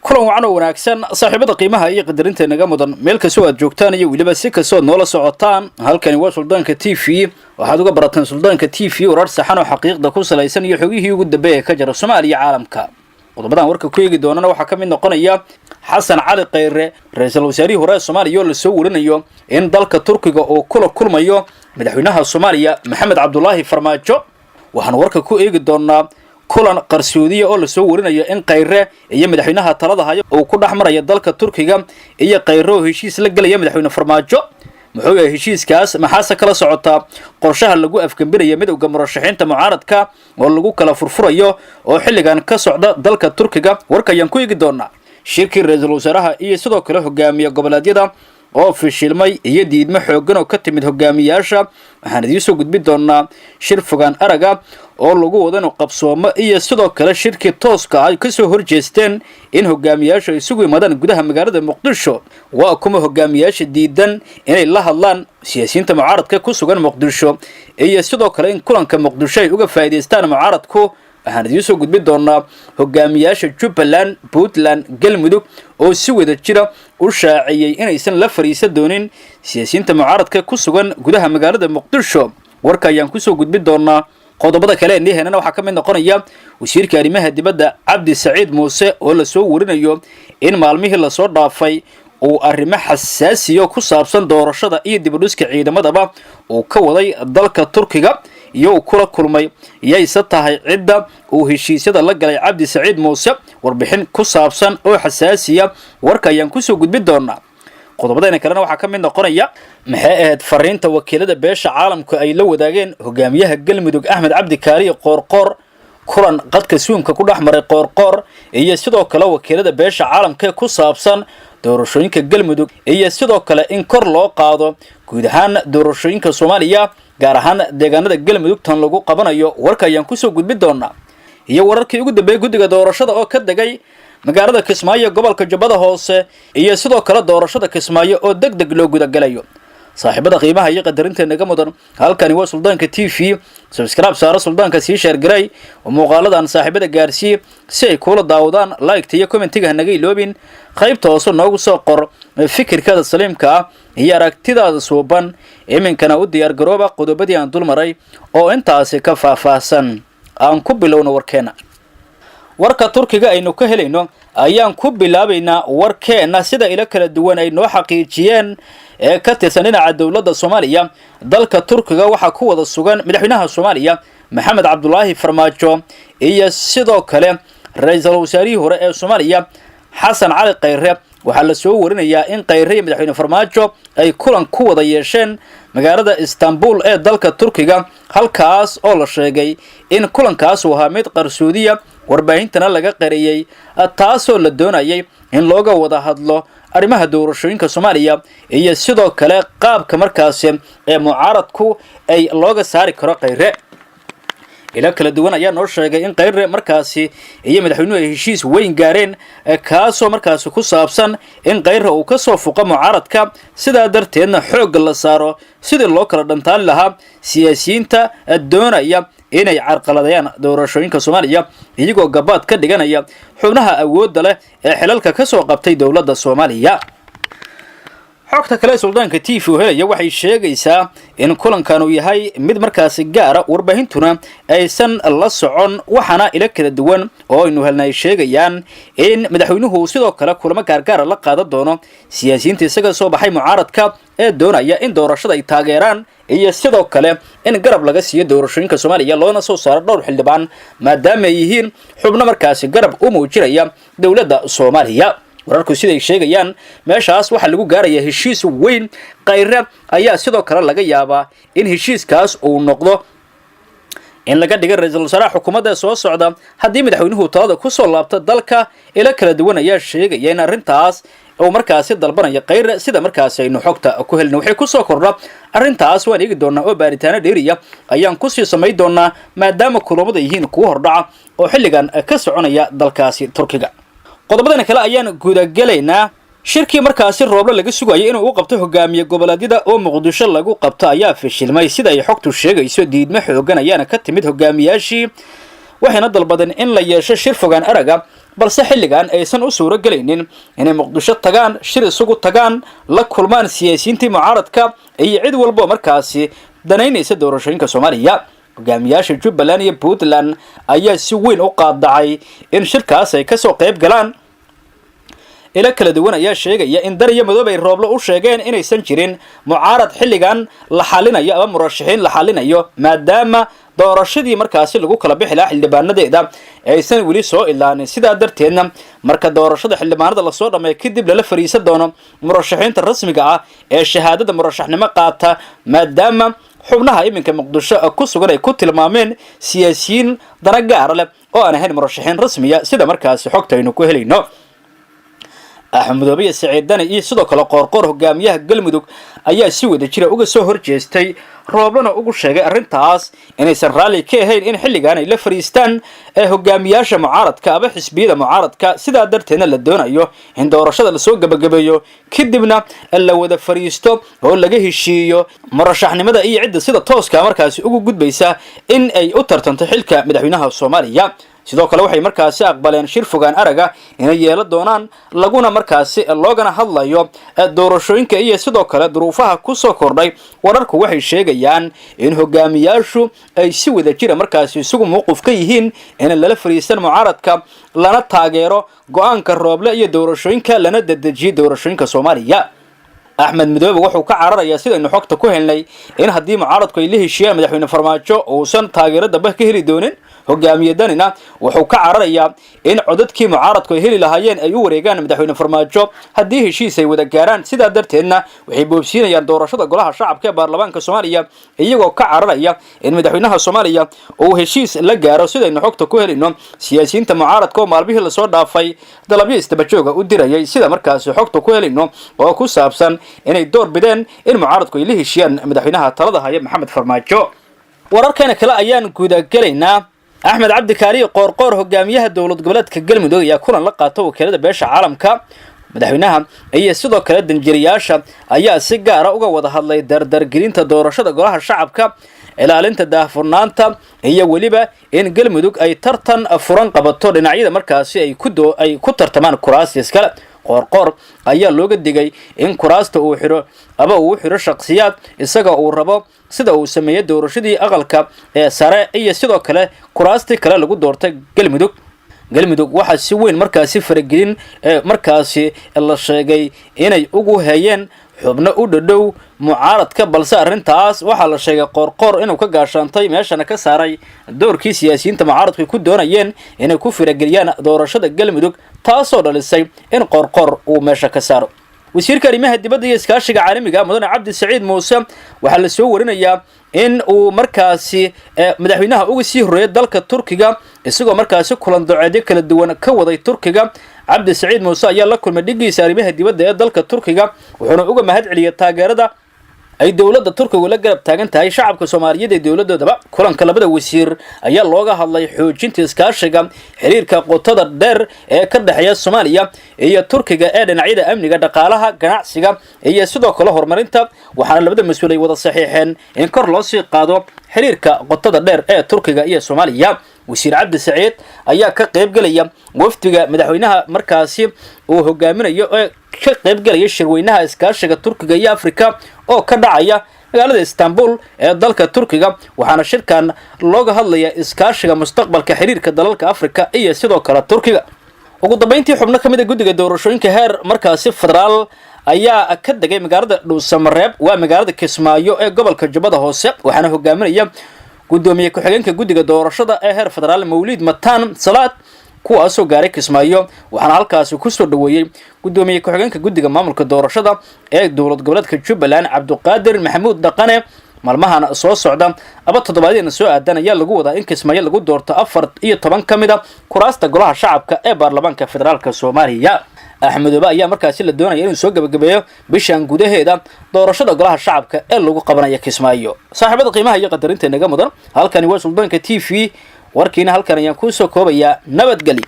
Kulan wacan oo wanaagsan, saaxiibada qiimaha iyo qadarinta inaga mudan, meel kastoo aad joogtaan iyo weliba si kastood noola socotaan, halkani waa Suldaanka TV. Waxaad uga barateen Suldaanka TV warar saxan oo xaqiiqda ku salaysan iyo xogihii ugu dambeeya ka jira Soomaaliya, caalamka. Qodobadan warka ku eegi doonana waxaa ka mid noqonaya Xasan Cali Khayre, ra-iisul wasaarihii hore ee Soomaaliya, oo lasoo warinayo in dalka Turkiga uu kula kulmayo madaxweynaha Soomaaliya Maxamed Cabdulaahi Farmaajo. Waxaan warka ku eegi doonaa kulan qarsoodiya oo lasoo warinayo in Khayre iyo madaxweynaha talada haya uu ku dhex maraya dalka Turkiga, iyo Khayre oo heshiis la gelaya madaxweyne Farmaajo. Muxuu yahay heshiiskaas? Maxaase kala socotaa qorshaha lagu afgembinaya midowda murashaxiinta mucaaradka oo lagu kala furfurayo oo xilligan ka socda dalka Turkiga? Warka ayaan ku eegi doonaa. Shirkii ra-iisul wasaaraha iyo sidoo kale hogaamiye goboleedyada oo fishilmay iyo diidmo xooggan oo ka timid hogaamiyaasha. Waxaan idiin soo gudbin doonaa shir fogaan araga oo lagu wado inuu qabsoomo, iyo sidoo kale shirkii tooska ay kasoo horjeesteen in hogaamiyaashu ay isugu yimaadaan gudaha magaalada Muqdisho. Waa kuma hogaamiyaasha diidan inay la hadlaan siyaasiyiinta mucaaradka ku sugan Muqdisho, iyo sidoo kale in kulanka Muqdisho ay uga faa'iidaystaan mucaaradku? Waxaan idiin soo gudbin doonaa hogaamiyaasha Jubbaland, Puntland, Galmudug oo si wada jira u shaaciyey inaysan la fariisan doonin siyaasiyiinta mucaaradka ku sugan gudaha magaalada Muqdisho. Warka ayaan kusoo gudbin doonaa. Qodobada kale ee nihenana waxaa ka mid noqonaya wasiirka arrimaha dibadda Cabdi Saciid Muuse oo lasoo warinayo in maalmihii lasoo dhaafay uu arrimo xasaasiyo ku saabsan doorashada iyo dibudhiska ciidamadaba uu ka waday dalka Turkiga iyo uu kula kulmay. Yayse tahay cidda uu heshiisyada la galay Cabdi Saciid Muuse? Warbixin ku saabsan oo xasaasiya warka ayaan kusoo gudbin doonaa. Qodobadayna kalena waxaa ka mid noqonaya: maxay ahayd fariinta wakiilada beesha caalamku ay la wadaageen hogaamiyaha Galmudug Axmed Cabdi Kaariye Qoorqoor? Kulan qadka Zoomka ku dhex maray Qoorqoor iyo sidoo kale wakiilada beesha caalamka ku saabsan doorashooyinka Galmudug, iyo sidoo kale in kor loo qaado guud ahaan doorashooyinka Soomaaliya, gaar ahaan deegaanada Galmudug tan lagu qabanayo, warka ayaan kusoo gudbin doonaa. Iyo wararkii ugu dambeeyay guddiga doorashada oo ka degay magaalada Kismaayo, gobolka Jubbada Hoose, iyo sidoo kale doorashada Kismaayo oo deg deg loo gudagalayo. Saaxiibada qiimaha iyo qadarinta naga mudan, halkani waa Suldaanka TV. Subscribe saaro Suldaanka, sii share garay oo muuqaaladan saaxiibada gaarsii si ay kuula daawadaan. Like iyo commentiga hanaga iloobin. Qaybta hoose noogu soo qor fikirkaada saliimka ah iyo aragtidaada suuban. Iminkana u diyaar garooba qodobadii aan dul maray oo intaasi ka faahfaahsan. Aan ku bilowno warkeena. Warka Turkiga aynu ka helayno ayaan ku bilaabaynaa warkeenna. Sida ilo kala duwan ay noo xaqiijiyeen ee ka tirsan dhinaca dowladda Soomaaliya, dalka Turkiga waxaa ku wada sugan madaxweynaha Soomaaliya Maxamed Cabdulaahi Farmaajo iyo sidoo kale ra-iisul wasaarihii hore ee Soomaaliya Xasan Cali Khayre. Waxaa la soo warinayaa in Khayre iyo madaxweyne Farmaajo ay kulan ku wada yeesheen magaalada Istanbul ee dalka Turkiga, halkaas oo la sheegay in kulankaas uu ahaa mid qarsoodiya, warbaahintana laga qariyey, taasoo la doonayay in looga wada hadlo arrimaha doorashooyinka Soomaaliya iyo sidoo kale qaabka markaasi ee mucaaradku ay looga saari karo Khayre. Ilo kala duwan ayaa noo sheegay in Khayre markaasi iyo madaxweynuhu ay heshiis weyn gaareen, kaasoo markaasi ku saabsan in Khayre uu kasoo fuqo mucaaradka, sidaa darteedna xoogga la saaro sidii loo kala dhantaali lahaa siyaasiyiinta doonaya inay carqaladayaan doorashooyinka Soomaaliya, iyagoo gabaad ka dhiganaya xubnaha awoodda leh ee xilalka kasoo qabtay dowladda Soomaaliya. Xogta kale Suldaanka TV u helaya waxay sheegaysaa in kulankan uu yahay mid markaasi gaara, warbaahintuna aysan la socon. Waxaana ilo kala duwan oo aynu helnay sheegayaan in madaxweynuhu sidoo kale kulamo gaargaara la qaadan doono siyaasiyiinta isaga soo baxay mucaaradka ee doonaya in doorashada ay taageeraan, iyo sidoo kale in garab laga siiyo doorashooyinka Soomaaliya, loona soo saaro dhowr xildhibaan, maadaama ay yihiin xubno markaasi garab u muujinaya dowladda Soomaaliya. Wararku siday sheegayaan, meeshaas waxaa lagu gaarayaa heshiis weyn. Khayre ayaa sidoo kale laga yaabaa in heshiiskaas uu noqdo in laga dhiga ra-iisul wasaaraha xukuumadda soo socda haddii madaxweynuhu talada kusoo laabto dalka. Ilo kala duwan ayaa sheegaya in arrintaas uu markaasi dalbanayo Khayre, sida markaasi aynu xogta ku helna. Waxay kusoo kordha arrintaas waan eegi doonaa oo baaritaano dheeriya ayaan kusii samayn doonaa, maadaama kulamada yihiin kuwo hordhaca oo xilligan ka soconaya dalkaasi Turkiga. Qodobadana kale ayaan gudagelaynaa. Shirkii markaasi Rooble laga sugayay inuu u qabto hogaamiye goboleedyada oo Muqdisho lagu qabto ayaa fashilmay, sida ay xogtu sheegayso. Diidmo xoogan ayaana ka timid hogaamiyaashii, waxayna dalbadeen in la yeesho shir fogaan araga. balse xilligan aysan u suuro gelaynin inay Muqdisho tagaan, shir isugu tagaan, la kulmaan siyaasiyiintii mucaaradka iyo cid walbo markaasi danaynaysa doorashooyinka Soomaaliya. Hogaamiyaasha Jubbaland iyo Puntland ayaa si weyn u qaadacay in shirkaas ay kasoo qayb galaan. Ilo kala duwan ayaa sheegaya in Dani iyo Madoobe ay Rooble u sheegeen inaysan jirin mucaarad xilligan la xalinayo ama murashaxiin la xalinayo, maadaama doorashadii markaasi lagu kala bixi lahaa xildhibaanadeeda aysan weli soo ilaanin. Sidaa darteedna marka doorashada xildhibaanada lasoo dhameeyo kadib lala fariisan doono murashaxiinta rasmiga ah ee shahaadada murashaxnimo qaata, maadaama xubnaha iminka Muqdisho ku sugan ay ku tilmaameen siyaasiyiin dana gaara leh oo aan ahayn murashaxiin rasmiya, sida markaasi xogta aynu ku helayno. Axmed Madoobe iyo Saciid Dani iyo sidoo kale Qoorqoor, hogaamiyaha Galmudug, ayaa si wada jira uga soo horjeestay, Rooblena ugu sheegay arrintaas inaysan raalli ka ahayn in xilligan ay la fariistaan ee hogaamiyaasha mucaaradka ama xisbiyada mucaaradka. Sidaa darteedna la doonayo in doorashada lasoo gebagabeeyo, kadibna la wada fariisto oo laga heshiiyo murashaxnimada iyo cidda sida tooska markaasi ugu gudbaysa in ay u tartanto xilka madaxweynaha Soomaaliya. Sidoo kale waxay markaasi aqbaleen shir fogaan araga inay yeelan doonaan, laguna markaasi loogana hadlayo doorashooyinka iyo sidoo kale duruufaha kusoo kordhay. Wararku waxay sheegayaan in hogaamiyaashu ay si wada jira markaasi isugu mowqif ka yihiin in lala fariisan mucaaradka, lana taageero go-aanka Rooble iyo doorashooyinka, lana dedejiyo doorashooyinka Soomaaliya. Axmed Madoobe wuxuu ka cararayaa, sidaynu xogta ku helnay, in haddii mucaaradku ay la heshiiyaan madaxweyne Farmaajo uusan taageero dambe ka heli doonin. Hogaamiye Danina wuxuu ka cararayaa in codadkii mucaaradku ay heli lahaayeen ay u wareegaan madaxweyne Farmaajo haddii heshiis ay wada gaaraan. Sidaa darteedna waxay boobsiinayaan doorashada golaha shacabka ee baarlamaanka Soomaaliya, iyagoo ka cararaya in madaxweynaha Soomaaliya uu heshiis la gaaro, sidaynu xogta ku helayno, siyaasiyiinta mucaaradka oo maalmihii lasoo dhaafay dalabyo isdabajooga u dirayay, sida markaasi xogta ku helayno, oo ku saabsan inay door bideen in mucaaradku ay la heshiiyaan madaxweynaha talada haya, Maxamed Farmaajo. Wararkeena kale ayaan gudagelaynaa. Axmed Cabdi Kaariye Qoorqoor, hogaamiyaha dowlad goboleedka Galmudug, ayaa kulan la qaata wakiilada beesha caalamka. Madaxweynaha iyo sidoo kale danjiriyaasha ayaa si gaara uga wada hadlay dardargelinta doorashada golaha shacabka, ilaalinta daahfurnaanta iyo weliba in Galmudug ay tartan furan qabato dhinacyada markaasi ay ku tartamaan kuraasta iskale. Qoorqoor ayaa looga digay in kuraasta uu xidho ama uu xidho shakhsiyaad isaga uu rabo, sida uu sameeyey doorashadii aqalka ee sare iyo sidoo kale kuraastii kale lagu doortay Galmudug. Galmudug waxaa si weyn markaasi faragelin markaasi la sheegay inay ugu heeyeen xubno u dhadhow mucaaradka, balse arrintaas waxaa la sheegay Qoorqoor inuu ka gaashaantay, meeshana ka saaray doorkii siyaasiyiinta mucaaradku ay ku doonayeen inay ku farageliyaan doorashada Galmudug, taasoo dhalisay in Qoorqoor uu meesha ka saaro. Wasiirka arrimaha dibadda iyo iskaashiga caalamiga, mudane Cabdi Saciid Muuse, waxaa la soo warinayaa in uu markaasi madaxweynaha uga sii horreeyay dalka Turkiga, isagoo markaasi kulan doceedyo kala duwan ka waday Turkiga. Cabdi Saciid Muuse ayaa la kulmay dhigiisa arrimaha dibadda ee dalka Turkiga, wuxuuna uga mahad celiyay taageerada ay dowladda Turkigu la garab taagan tahay shacabka Soomaaliyeed ee dowladoodaba. Kulanka labada wasiir ayaa looga hadlay xoojinta iskaashiga xiriirka qotada dheer ee ka dhexeeya Soomaaliya iyo Turkiga ee dhinacyada amniga, dhaqaalaha, ganacsiga iyo sidoo kale horumarinta. Waxaana labada mas-uul ay wada saxiixeen in kor loo sii qaado xiriirka qotada dheer ee Turkiga iyo Soomaaliya. Wasiir Cabdi Saciid ayaa ka qaybgelaya wafdiga madaxweynaha markaasi uu hogaaminayo ee ka qaybgelaya shirweynaha iskaashiga Turkiga iyo Afrika oo ka dhacaya magaalada Istanbul ee dalka Turkiga. Waxaana shirkan looga hadlaya iskaashiga mustaqbalka xiriirka dalalka Afrika iyo sidoo kale Turkiga. Ugu dambeyntii, xubno ka mid a guddiga doorashooyinka heer markaasi federaal ayaa ka degay magaalada Dhuusamareeb, waa magaalada Kismaayo ee gobolka Jubbada Hoose. Waxaana hogaaminaya guddoomiye ku-xigeenka guddiga doorashada ee heer federaal, Mawliid Mataan Salaad, kuwaasoo gaaray Kismaayo. Waxaana halkaasi kusoo dhaweeyey guddoomiye ku-xigeenka guddiga maamulka doorashada ee dowlad goboleedka Jubbaland, Cabduqaadir Maxamuud Dhaqane. Maalmahan soo socda aba toddobaadyana soo aadan ayaa lagu wadaa in Kismaayo lagu doorto 14 ka mid a kuraasta golaha shacabka ee baarlamaanka federaalka Soomaaliya. Axmedoobe ayaa markaasi la doonaya inuu soo gebagabeeyo bishan gudaheeda doorashada golaha shacabka ee lagu qabanaya Kismaayo. Saaxiibada qiimaha iyo qadarinta inaga mudan, halkani waa Suldaanka TV, warkiina halkan ayaan kuusoo koobayaa. Nabadgelyo.